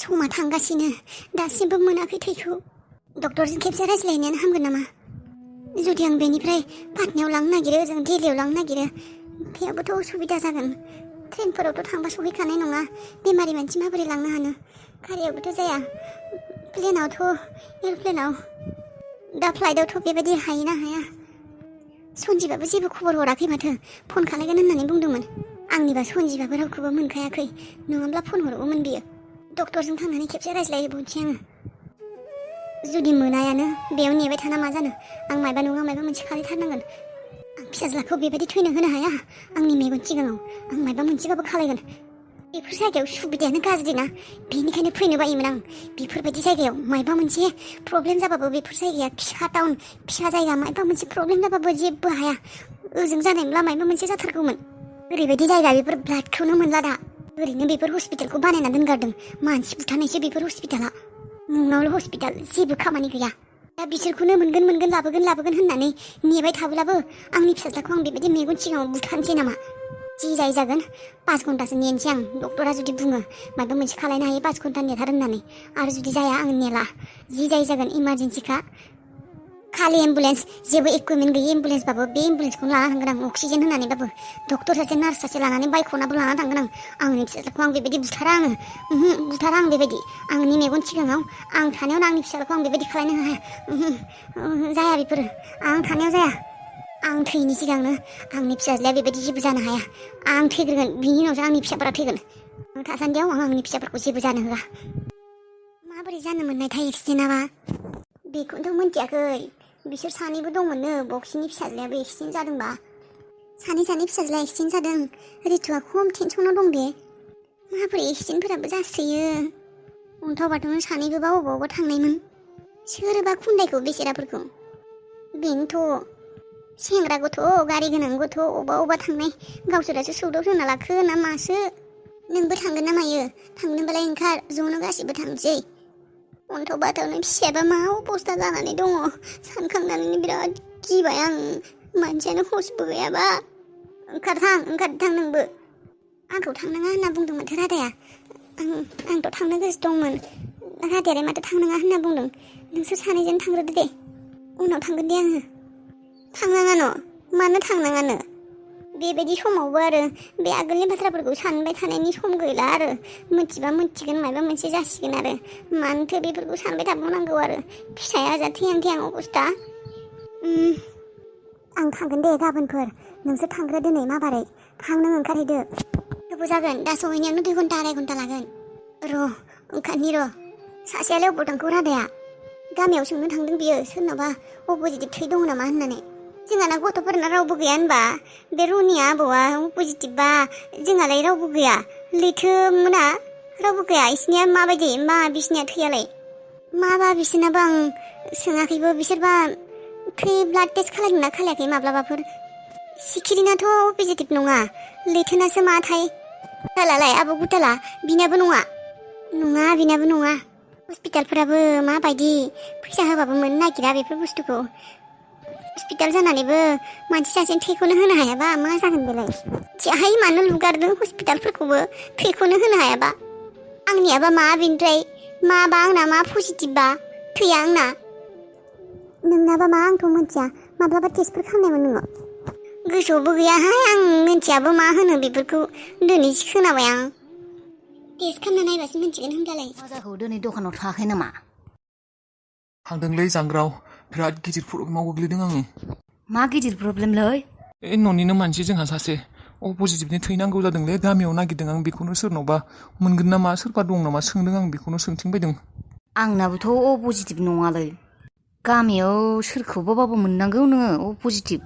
समा थांगासिनो दासिमबो मोनाखै थैखौ डक्टरजों खेबसे रायज्लायनायानो हामगोन नामा जुदि आं बेनिफ्राय पाटनायाव लांनो नागिरो ओजों दिल्लीयाव लांनो नागिरो बेयावबोथ' उसुबिदा जागोन ट्रेनफोरावथ' थांबा सहैखानाय नङा बेमारि मानसि माबोरै लांनो हानो गारियावबोथ' जाया प्लेनावथ' एर'प्लेनाव दा फ्लाइटआवथ' बेबायदि हायोना हाया सन्जिबाबो जेबो खबर हराखै माथो फन खालायगोन होननानै बुंदोंमोन आंनिबा सन्जिबाबो रावखौबो मोनखायाखै नङाब्ला फन हरगौमोन बियो डक्टरजों थांनानै खेबसे रायज्लायहैबावनोसै आङो जुदि मोनायानो बेयाव नेबाय थाना मा जानो आं मायबा नङा मायबा मोनसे खालायथारनांगोन आं फिसाज्लाखौ बेबायदि थैनो होनो हाया आंनि मेगन सिगाङाव आं मायबा मोनसेबाबो खालायगोन बेफोर जायगायाव सुबिदायानो गाज्रि ना बेनिखायनो फैनो बायोमोन आं बेफोरबायदि जायगायाव मायबा मोनसे प्रब्लेम जाबाबो बेफोर जायगाया फिसा टाउन फिसा जायगा मायबा मोनसे प्रब्लेम जाबाबो जेबो हाया ओजों जानायब्ला मायबा मोनसे जाथारगौमोन ओरैबायदि जायगा बेफोर ब्लाडखौनो मोनला दा ओरैनो बेफोर हस्पिटालखौ बानायना दोनगारदों मानसि बुथारनायसो बेफोर हस्पिटाला मुङावल' हस्पिटाल जेबो खामानि गैया दा बिसोरखौनो मोनगोन लाबोगोन होननानै नेबाय थाब्लाबो आंनि फिसाज्लाखौ आं बेबायदि मेगन सिगाङाव बुथारनोसै नामा जि जाय जागोन 5 घन्टासो नेनोसै आं डक्टरा जुदि बुङो माबा मोनसे खालायनो हायो 5 घन्टा नेथार होननानै आरो जुदि जाया आं नेला जि जाय जागोन इमारजेन्सिखा खालि एम्बुलेन्स जेबो इकुइपमेन्ट गैयि एम्बुलेन्सबाबो बे एम्बुलेन्सखौनो लाना थांगोन आं अक्सिजेन होनानैबाबो डक्टर सासे नार्स सासे लानानै बाइकखौनाबो लाना थांगोन आं आंनि फिसाज्लाखौ आं बेबायदि बुथारा आं बेबायदि आंनि मेगन सिगाङाव आं थानायावनो आंनि फिसाज्लाखौ आं बेबायदि खालायनो हाया जाया बेफोरो आं थानायाव जाया आं थैनि सिगांनो आंनि फिसाज्लाया बेबायदि जेबो जानो हाया आं थैग्रोगोन बिनि उनावसो आंनि फिसाफोरा थैगोन आं थासान्दियाव आं आंनि फिसाफोरखौ जेबो जानो होआ माबोरै जानो मोननायथाय एक्सिडेन्टआबा बेखौनोथ' मिन्थियाखै बिसोर सानैबो दंमोननो बक्सिनि फिसाज्लायाबो एक्सिडेन्ट जादोंबा सानै फिसाज्लाया एक्सिडेन्ट जादों रितुआ खम टेनसनाव दं बे माबोरै एक्सिडेन्टफोराबो जासोयो अन्थाव बाथावनो सानैबोबा अबावबा थांनायमोन सोरबा खुन्दायखौ बेसेराफोरखौ बेनोथ' सेंग्रा गथ' गारि गोनां गथ' अबा थांनाय गावसोरासो सौदाव होना लाखो ना मासो नोंबो थांगोन ना मायो थांनोबालाय ओंखार ज'नो गासिबो थांसै अन्थाव बाथावनो फिसायाबा मा अबस्था जानानै दङ सानखांनानै बिराद गिबाय आं मानसियानो हसबो गैयाबा ओंखारथां नोंबो आंखौ थांनाङा होनना बुंदों माथो रादाया आंथ' थांनो गोसो दंमोन रादायालाय माथो थांनाङा होनना बुंदों नोंसोर सानैजों थांग्रोदो दे उनाव थांगोन दे आङो थांनाङानो मानो थांनाङानो बेबायदि समावबो आरो बे आगोलनि बाथ्राफोरखौ सानबाय थानायनि सम गैला आरो मिथिबा मिथिगोन माबा मोनसे जासिगोन आरो मानोथो बेफोरखौ सानबाय थाबावनांगौ आरो फिसाया जा थैहां अबस्था आं थांगोन दे गाबोनफोर नोंसोर थांग्रो दिनै माबारै थांनो ओंखारहैदो थेवबो जागोन दा सहैनायावनो 2 घन्टा 2.5 घन्टा लागोन ओंखारनि सासेयालाय अबाव थांखौ रादाया गामियाव सोंनो थांदों बियो सोरनावबा पजिटिभ थै दङ नामा होननानै जोंहाना गथ'फोरना रावबो गैया होनबा बे रनिया आबौआ पजिटिभबा जोंहालाय रावबो गैया लैथो मोना रावबो गैया इसिनिया माबायदि मा बिसिनिया थैयालाय माबा बिसोरनाबो आं सोङाखैबो बिसोरबा थै ब्लाड टेस्ट खालायदोंना खालायाखै माब्लाबाफोर सिखिरिनाथ' पजिटिभ नङा लैथोनासो माथाय गुटालालाय आब' गुटाला बिनाबो नङा हस्पिटालफोराबो माबायदि फैसा होबाबो मोननो नागिरा बेफोर बुस्थुखौ हस्पिटाल जानानैबो मानसि सासेनो थैखौनो होनो हायाबा मा जागोन बेलाय जाहाय मानो लुगारदों हस्पिटालफोरखौबो थैखौनो होनो हायाबा आंनियाबा मा बेनिफ्राय माबा आंना मा पजिटिभबा थैया आंना नोंनाबा मा आंथ' मिथिया माब्लाबा टेस्टफोर खालामनायमोन नोङो गोसोआवबो गैयाहाय आं मिथियाबो मा होनो बेफोरखौ दिनैसो खोनाबाय आं टेस्ट खालामना नायबासो मिथिगोन होनब्लालाय मा जाखो दिनै दखानाव थाङाखै नामा थांदोंलै जांग्राव बिराद गिदिर प्रब्लेमाव गोग्लैदों आङो मा गिदिर प्रब्लेमलै न'निनो मानसि जोंहा सासे पजिटिभनि थै नांगौ जादोंलै गामियाव नागिरदों आं बेखौनो सोरनावबा मोनगोन नामा सोरबा दं नामा सोंदों आं बेखौनो सोंथिंबायदों आंनाबोथ' पजिटिभ नङालै गामियाव सोरखौबाबो मोननांगौ नोङो पजिटिभ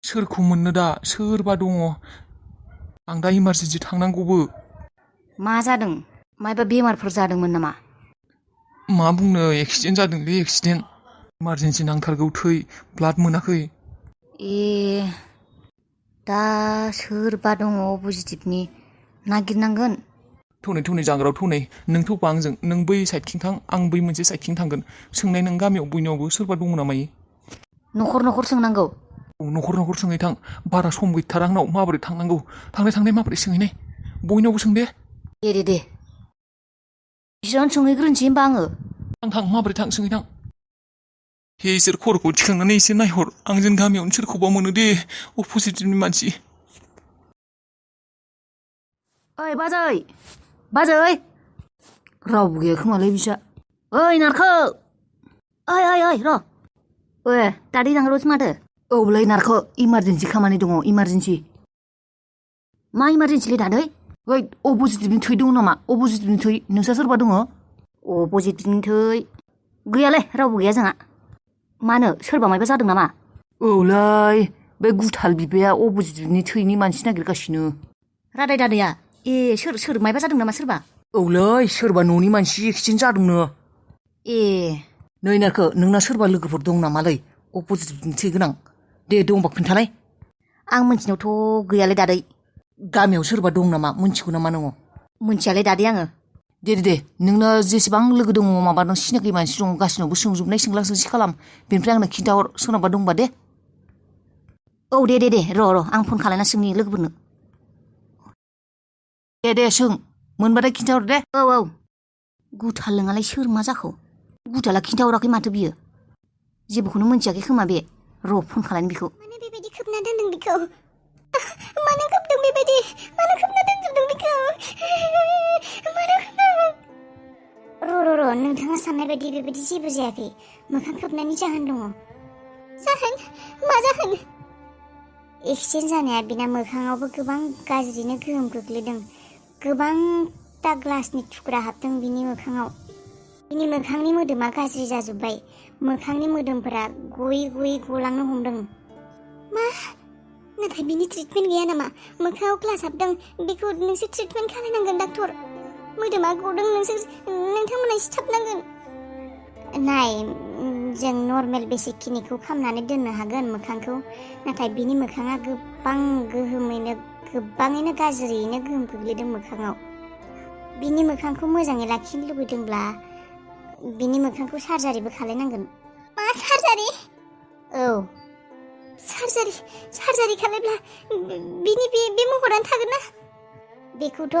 सोरखौ मोननो दा सोरबा दङ आं दा इमारजेन्सि थांनांगौबो मा जादों मायबा बेमारफोर जादोंमोन नामा मा बुंनो एक्सिडेन्ट जादोंलै एक्सिडेन्ट इमारजेन्सि नांथारगौ थै ब्लाड मोनाखै दा सोरबा दङ पजिटिभनि नागिरनांगोन थौनै जांग्राव थौनै नों थौबा आंजों नों बै साइडथिं थां आं बै मोनसे साइडथिं थांगोन सोंनाय नों गामियाव बयनावबो सोरबा दङ नामा न'खर सोंनांगौ न'खर सोङै थां बारा सम गैथारा आंनाव माबोरै थांनांगौ थांनाय माबोरै सोंहैनाय बयनावबो सों दे दे बिसोरानो सोंहैग्रोनोसै होमबा आङो थां माबोरै थां सोंहै थां हे इसोर खर'खौ थिखांनानै एसे नायहर आंजों गामियावनो सोरखौबा मोनो दे अ पजिटिभनि मानसि ओइ बाजै रावबो गैया खोमालै बिसा ओइ नारखो ओइ र' ओए दादै नांगौसो माथो औलै नारखो इमारजेन्सि खामानि दङ इमारजेन्सि मा इमारजेन्सिलै दादै ओइ अ पजिटिभनि थै दङ नामा अ पजिटिभनि थै नोंसा सोरबा दङ अ पजिटिभनि थै गैयालै रावबो गैया जोंहा मानो सोरबा मायबा जादों नामा औलै बे गुथाल बिबाया अ पजिटिभनि थैनि मानसि नागिरगासिनो रादाय दादैया ए सोर मायबा जादों नामा सोरबा औलै सोरबा न'नि मानसि एक्सिडेन्ट जादोंनो ए नै नारखो नोंना सोरबा लोगोफोर दं नामालै अ पजिटिभनि थै गोनां दे दंबा खोन्थालाय आं मोनथिनायावथ' गैयालै दादै गामियाव सोरबा दं नामा मोनथिगौ नामा नोङो मोनथियालै दादै आङो दे नोंना जेसेबां लोगो दङ माबा नों सिनाखि मानसि दङ गासिनावबो सोंजोबनाय सोंला सोंसि खालाम बेनिफ्राय आंनो खिन्थाहर सोरनावबा दंबा दे औ दे र' आं फन खालायना सोंनि लोगोफोरनो दे सों मोनबाथाय खिन्थाहर दे औ गुथाल नोङालाय सोर मा जाखो गुथाला खिन्थाहराखै माथो बियो जेबोखौनो मोनथियाखै खोमा बे र' फन खालायनो बिखौ मानो बेबायदि खोबना दोनदों बिखौ मानो खोबदों बेबायदि मानो खोबना दोनजोबदों बिखौ मानो खोबदों र' नोंथाङा साननाय बायदि बेबायदि जेबो जायाखै मोखां खोबनायनि जाहोन दङ मा जाहोन एक्सिडेन्ट जानाया बिना मोखाङावबो गोबां गाज्रिनो गोहोम गोग्लैदों गोबांथा ग्लासनि थुख्रा हाबदों बिनि मोखाङाव बिनि मोखांनि मोदोमा गाज्रि जाजोब्बाय मोखांनि मोदोमफोरा गयै गलांनो हमदों मा नाथाय बिनि ट्रिटमेन्ट गैया नामा मोखाङाव ग्लास हाबदों बेखौ नोंसोर ट्रिटमेन्ट खालामनांगोन डाक्टर मोदोमा गदों नोंथांमोना सिथाबनांगोन नाय जों नर्मेल बेसिकखिनिखौ खालामनानै दोननो हागोन मोखांखौ नाथाय बिनि मोखाङा गोबाङैनो गाज्रियैनो गोहोम गोग्लैदों मोखाङाव बिनि मोखांखौ मोजाङै लाखिनो लुबैदोंब्ला बिनि मोखांखौ सार्जारिबो खालायनांगोन मा सार्जारि औ सार्जारि खालायब्ला बिनि बे महरानो थागोन ना बेखौथ'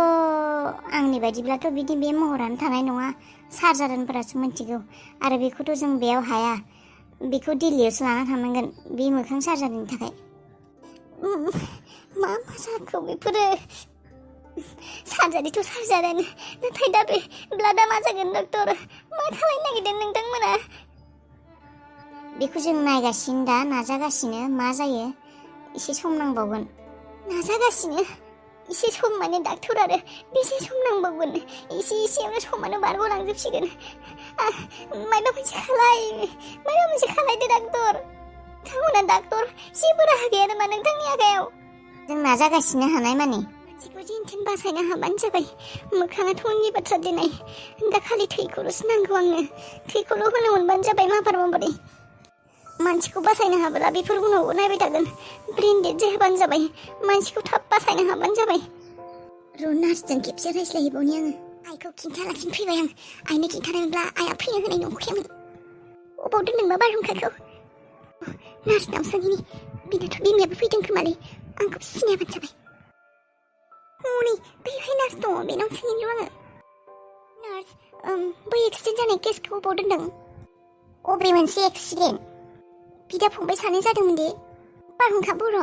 आंनि बायदिब्लाथ' बिनि बे महरानो थानाय नङा सार्जारिफोरासो मिथिगौ आरो बेखौथ' जों बेयाव हाया बेखौ दिल्लीयावसो लाना थांनांगोन बे मोखां सार्जारिनि थाखाय मा जाखो बेफोरो सार्जारिथ' सार्जारियानो नाथाय दा बे ब्लाडआ मा जागोन डक्टर मा खालामनो नागिरदों नोंथांमोना बेखौ जों नायगासिनो दा नाजागासिनो मा जायो एसे सम नांबावगोन नाजागासिनो एसे सम माने डाक्टर आरो बेसे सम नांबावगोन एसेयावनो समानो बारग'लांजोबसिगोन माबा मोनसे खालायदो डाक्टर नोंथांमोना डाक्टर जेबो राहा गैया नामा नोंथांनि आखायाव जों नाजागासिनो हानाय मानि मानसिखौ जेनथेन बासायनो हाबानो जाबाय मोखाङाथ' उननि बाथ्रा दिनै दा खालि थैखौल'सो नांगौ आंनो थैखौल' होनो मोनबानो जाबाय माबारै मानसिखौ बासायनो हाब्ला बेफोर उनावबो नायबाय थागोन ब्रेन डेड जायाबानो जाबाय मानसिखौ थाब बासायनो हाबानो जाबाय र' नार्सजों खेबसे रायज्लायहैबावनि आङो आइखौ खिन्थालासिनो फैबाय आं आइनो खिन्थानायमोनब्ला आइया फैनो होनाय नंखायामोन अबाव दोनदोंबा बारहुंखाखौ नार्सनाव सोंहैनि बिनाथ' बिमायाबो फैदों खोमालै आंखौ सिनायाबानो जाबाय हनै बैहाय नार्स दङ बेनाव सोंहैनि आङो नार्स बै एक्सिडेन्ट जानाय केसखौ अबाव दोनदों अबे मोनसे एक्सिडेन्ट बिदा फंबाय सानै जादोंमोन दे बारहुंखा बर'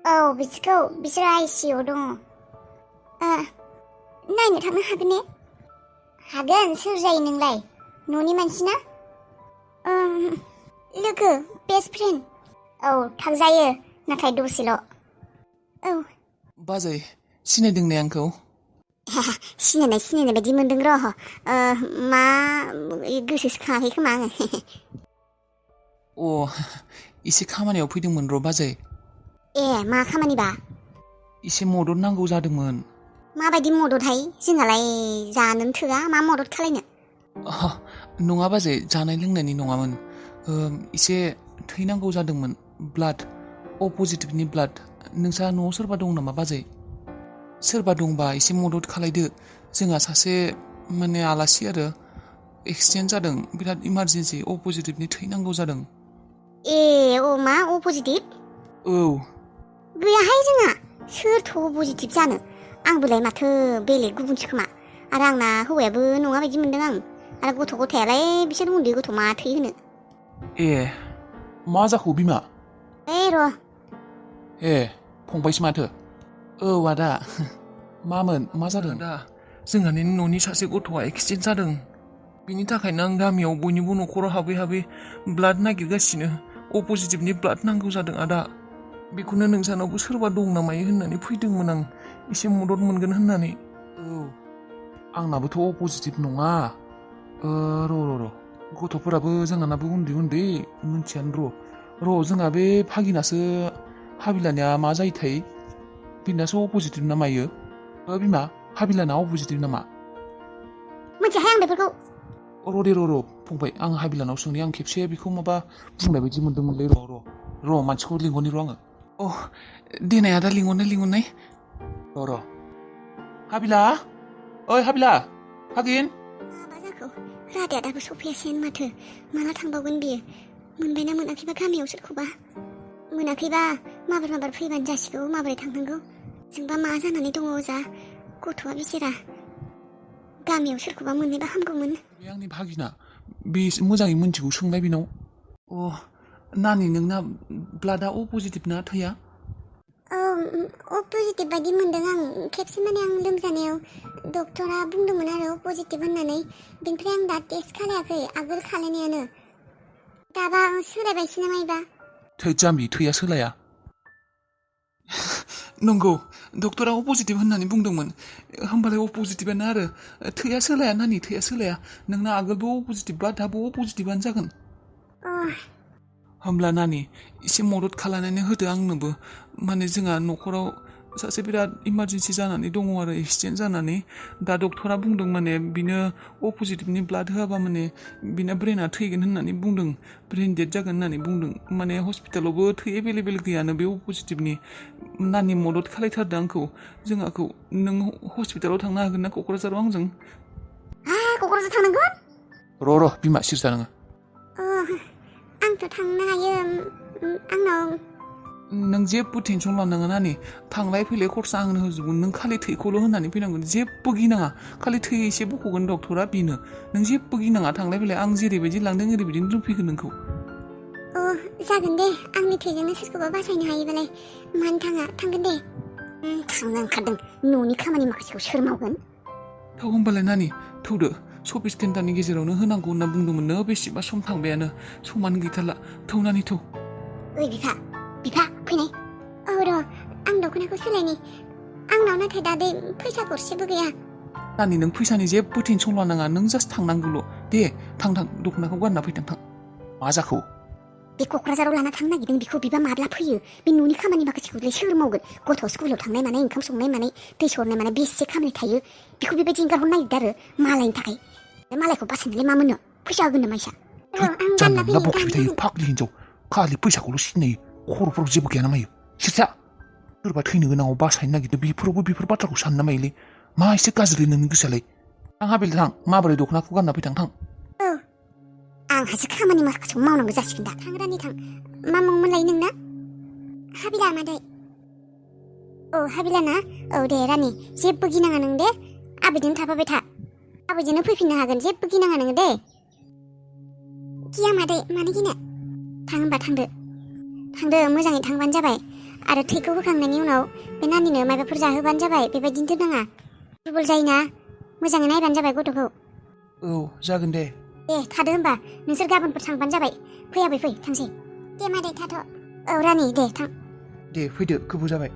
औ बिसोरो आइसिइउआव दङ नायनो थांनो हागोन ने हागोन सोर जायो नोंलाय न'नि मानसि ना लोगो बेस्ट फ्रेन्ड औ थांजायो नाथाय दसेल' औ बाजै सिनायदों ने आंखौ सिनायनाय बायदि मोनदों र' मा गोसोसो खाङाखै खोमा आङो एसे खामानियाव फैदोंमोन र' बाजै ए मा खामानिबा एसे मदद नांगौ जादोंमोन माबायदि मददहाय जोंहालाय जानोनो थोआ मा मदद खालायनो नङा बाजै जानाय लोंनायनि नङामोन एसे थै नांगौ जादोंमोन ब्लाड अ पजिटिभनि ब्लाड नोंसा न'आव सोरबा दं नामा बाजै सोरबा दंबा एसे मदद खालायदो जोंहा सासे माने आलासि आरो एक्सिडेन्ट जादों बिराद इमारजेन्सि अ पजिटिभनि थै नांगौ जादों मा अ पजिटिभ औ गैयाहाय जोंहा सोरथ' अ पजिटिभ जानो आंबोलाय माथो बेलेग गुबुनसो खोमा आरो आंना हौवायाबो नङा बायदि मोनदों आं आरो गथ' गथायालाय बिसोर उन्दै गथ' मा थै होनो ए मा जाखो बिमा र' ए फंबायसो माथो औ आदा मामोन मा जादों दा जोंहानि न'नि सासे गथ'आ एक्सिडेन्ट जादों बिनि थाखायनो आं गामियाव बयनिबो न'खराव हाबै हाबै ब्लाड नागिरगासिनो अ पजिटिभनि ब्लाड नांगौ जादों आदा बेखौनो नोंसानावबो सोरबा दं नामायो होननानै फैदोंमोन आं एसे मदद मोनगोन होननानै औ आंनाबोथ' अ पजिटिभ नङा र' गथ'फोराबो जोंहानाबो उन्दै उन्दै मिन्थियानो र' जोंहा बे भागिनासो हाबिलानिया मा जायोथाय बिनासो अ पजिटिभ ना मायो बिमा हाबिलाना अ पजिटिभ नामा मिथियाहाय आं बेफोरखौ र' फंबाय आं हाबिलानाव सोंनि आं खेबसे बेखौ माबा बुंनाय बायदि मोनदोंमोनलै र' मानसिखौ लिंहरनि र' आङो अ देनाय आदा लिंहरनाय र' हाबिला ओइ हाबिला हागिन माबा जाखो रादाया दाबो सफैयासैनो माथो माला थांबावगोन बियो मोनबायना मोनाखैबा गामियाव सोरखौबा मोनाखैबा माबार फैबानो जासिगौ माबोरै थांनांगौ जोंबा मा जानानै दङ अजा गथ'आ बिसेरा गामियाव सोरखौबा मोननोबा हामगौमोन बे आंनि भागिना बे मोजाङै मिन्थिगौ सोंनाय बेनाव अ नानि नोंना ब्लाडआ अ पजिटिभ ना थैया अ पजिटिभ बायदि मोनदों आं खेबसे माने आं लोमजानायाव डक्टरा बुंदोंमोन आरो अ पजिटिभ होननानै बेनिफ्राय आं दा टेस्ट खालायाखै आगोल खालायनायानो दाबा सोलायबायसो ना मायबा थै जाम्बि थैया सोलाया नंगौ डक्टरा अ पजिटिभ होननानै बुंदोंमोन होमबालाय अ पजिटिभआनो आरो थैया सोलाया नानि थैया सोलाया नोंना आगोलबो अ पजिटिभबा दाबो अ पजिटिभआनो जागोन होमब्ला नानि एसे मदद खालामनानै होदो आंनोबो माने जोंहा न'खराव सासे बिराद इमारजेन्सि जानानै दङ आरो एक्सिडेन्ट जानानै दा डक्टरा बुंदों माने बिनो अ पजिटिभनि ब्लाड होआबा माने बिना ब्रेना थैगोन होननानै बुंदों ब्रेन डेड जागोन होननानै बुंदों माने हस्पिटालावबो थै एभेलेबेल गैयानो बे अ पजिटिभनि नानि मदद खालायथारदों आंखौ जोंहाखौ नों हस्पिटालाव थांनो हागोन ना क'क्राझाराव आंजों क'क्राझार थांनांगोन र' बिमा सिरजा नोङो आंथ' थांनो हायो आंनाव नों जेबो टेनसन लानाङा नानि थांलाय फैलाय खरसा आंनो होजोबगोन नों खालि थैखौल' होनानै फैनांगोन जेबो गिनाङा खालि थै एसे बख'गोन डक्टरा बेनो नों जेबो गिनाङा थांलाय फैलाय आं जेरैबायदि लांदों ओरैबायदिनो दोनफैगोन नोंखौ जागोन दे आंनि थैजोंनो सोरखौबा बासायनो हायोबालाय मानो थाङा थांगोन दे थांनो ओंखारदों न'नि खामानि माखासेखौ सोर मावगोन थौ होमबालाय नानि थौदो 24 घन्टानि गेजेरावनो होनांगौ होनना बुंदोंमोन नो बेसेबा सम थांबायानो समानो गैथारला थौ नानि थौ ओइ बिफा फैनाय र' आं दख'नाखौ सोलायनि आंनाव नाथाय दा दै फैसा गरसेबो गैया नानि नों फैसानि जेबो टेनसन लानाङा नों जास्ट थांनांगौल' दे थां दख'नाखौ गानना फैथां थां मा जाखो बे क'क्राझाराव लाना थांनो नागिरदों बेखौ बिबा माब्ला फैयो बे न'नि खामानि माखासेखौलाय सोर मावगोन गथ' स्कुलाव थांनाय मानाय ओंखाम संनाय मानाय दै सरनाय मानाय बेसे खामानि थायो बेखौ बेबायदि एंगारहरनो नागिरदों आरो मालायनि थाखाय बे मालायखौ बासायनायलाय मा मोननो फैसा होगोन नामा इसा जानला मोनला बखिबाय थायो फाग्लि हिनजाव खालि फैसाखौल' सिनायो खर'फोराव जेबो गैया नामायो सिरजा सोरबा थैनो गोनाङाव बासायनो नागिरदों बेफोरावबो बेफोर बाथ्राखौ साननो नामायोलै मा एसे गाज्रि नोंनि गोसोआलाय थां हाबिल थां माबोरै दख'नाखौ गानना फैथां थां आंहासो खामानि माखासेखौ मावनांगौ जासिगोन दा थां रानि थां मा मुंमोनलाय नोंना हाबिला मादै हाबिला ना दे रानि जेबो गिनाङा नों दे आबैजों थाफाबाय था आबैजोंनो फैफिननो हागोन जेबो गिनाङा नोङो दे गिया मादै मानो गिनो थां होनबा थांदो मोजाङै थांबानो जाबाय आरो थैखौ होखांनायनि उनाव बे नानिनो माबाफोर जाहोबानो जाबाय बेबायदिनो दोननाङा दुरबल जायोना मोजाङै नायबानो जाबाय गथ'खौ जागोन दे थादो होनबा नोंसोर गाबोनफोर थांबानो जाबाय फै थांसै दे मादै थाथ' रानि दे थां दे फैदो गोबाव जाबाय